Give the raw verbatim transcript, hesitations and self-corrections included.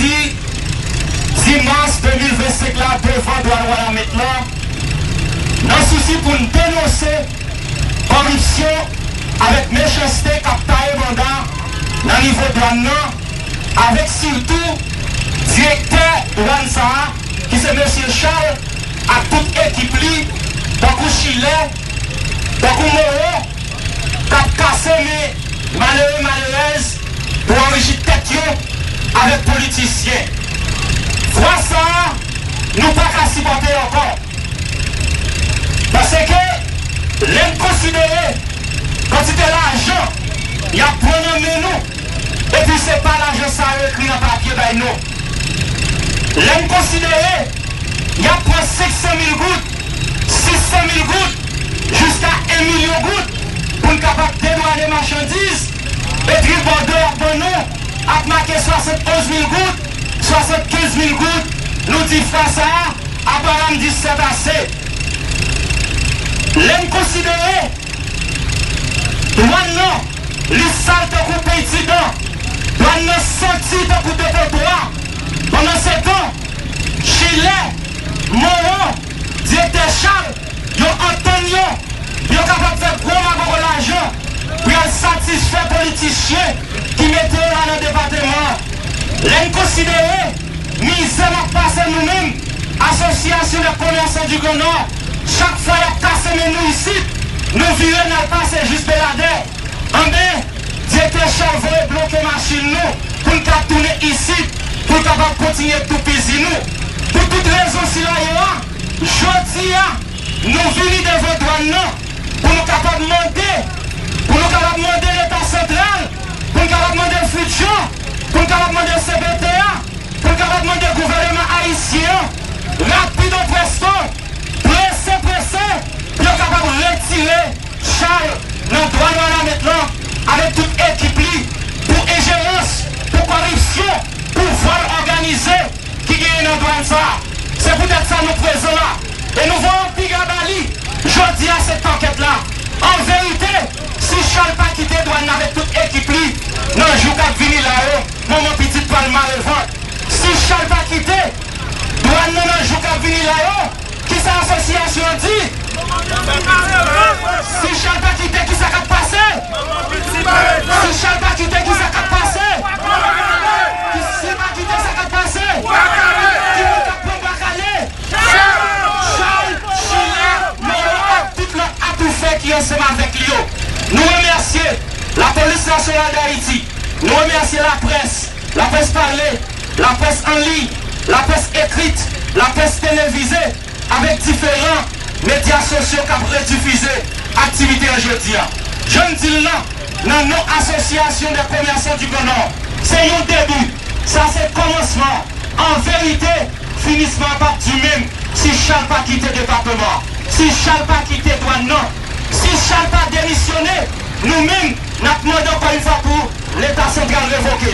Di mas de mil vennsenk la devan dwàn Wanament lan, nan sousi pou n denonse koripsyon avèk mechanste k ap taye banda nan nivo dwàn nan, avèk sitou direktè dwàn sa a, ki se mesye Charles ak tout ekip li, tankou Chilè, tankou Mowo, k ap kase men malere, malerèz pou anrichi tèt yo avèk politisyen. Vwa sa a, nou pa ka sipòte l ankò. Paske, lè n konsidere kantite lajan y ap pran nan men nou, epi se pa lajan sa yo ekri nan papye bay nou. Lè n konsidere y ap pran senk san mil goud, sis san mil goud, jiska en milyon goud pou n kapab dedwane machandiz, epi bòdwo y ap ban nou ap make swasannonz mil goud, swasannkenz mil goud, nou di fwa sa a, apa m di sètase. Lè n konsidere dwàn nan, li sal tankou pentidan, dwàn nan santi tankou depotwa. Pandansetan, Chilè, Mowo, direktè Charles, yo antann yo, yo kapab fè gwo magogo lajan pou y al satisfè politisyen ki mete yo la nan depatman an. Lè n konsidere mizè n ap pase nou menm, Association des Commerçants du Grand Nord, chak fwa y ap kase men nou isit, nou vire n al pase jis Beladè. Anben, direktè Charles voye bloke machin nou pou n ka tounen isit, pou l kapab kontinye toupizi nou. Pou tout rezon sila yo a, jodi a, nou vini devan dwàn nan pou nou kapab mande, pou nou kapab mande Leta santral, pou n kapab mande Fidjo, pou n kapab mande C B T A, pou n kapab mande gouvènman ayisyen an, rapido presto, prese prese, pou yo kapab retire Charles nan dwàn Wanament lan avèk tout ekip li pou enjerans, pou kòripsyon, pou vòl òganize ki genyen nan dwàn sa a. Se poutèt sa nou prezan la. E nou voye yon piga ba li. Jodi a se pakèt la. An verite, si Charles pa kite dwàn nan avèk tout ekip li, nan jou k ap vini la yo, manman pitit pral mare vant. Si Charles pa kite dwàn nan nan jou k ap vini la yo, kisa asosyasyon an di? Si Charles pa kite, kisa k ap pase? Si Charles pa kite, kisa k ap pase? Ki, si pa kite, sa k ap pase? Ki moun k ap pran bwa kale? Charles, Chilè, Mowo ak tout lòt atoufè ki ansanm avèk li yo. Nou remèsye Lapolis Nasyonal d Ayiti. Nou remèsye laprès, laprès pale, laprès an liy, laprès ekrit, laprès televize, avèk diferan medya sosyo k ap redifize aktivite an jodi a. Jan m di l lan, nan non Association des Commerçants du Grand Nord, se yon debi. Sa se kòmansman. An verite, finisman an p ap di menm si Charles pa kite depatman an, si Charles pa kite dwàn nan, si Charles pa demisyone, nou menm, n ap mande ankò yon fwa pou Leta santral revoke.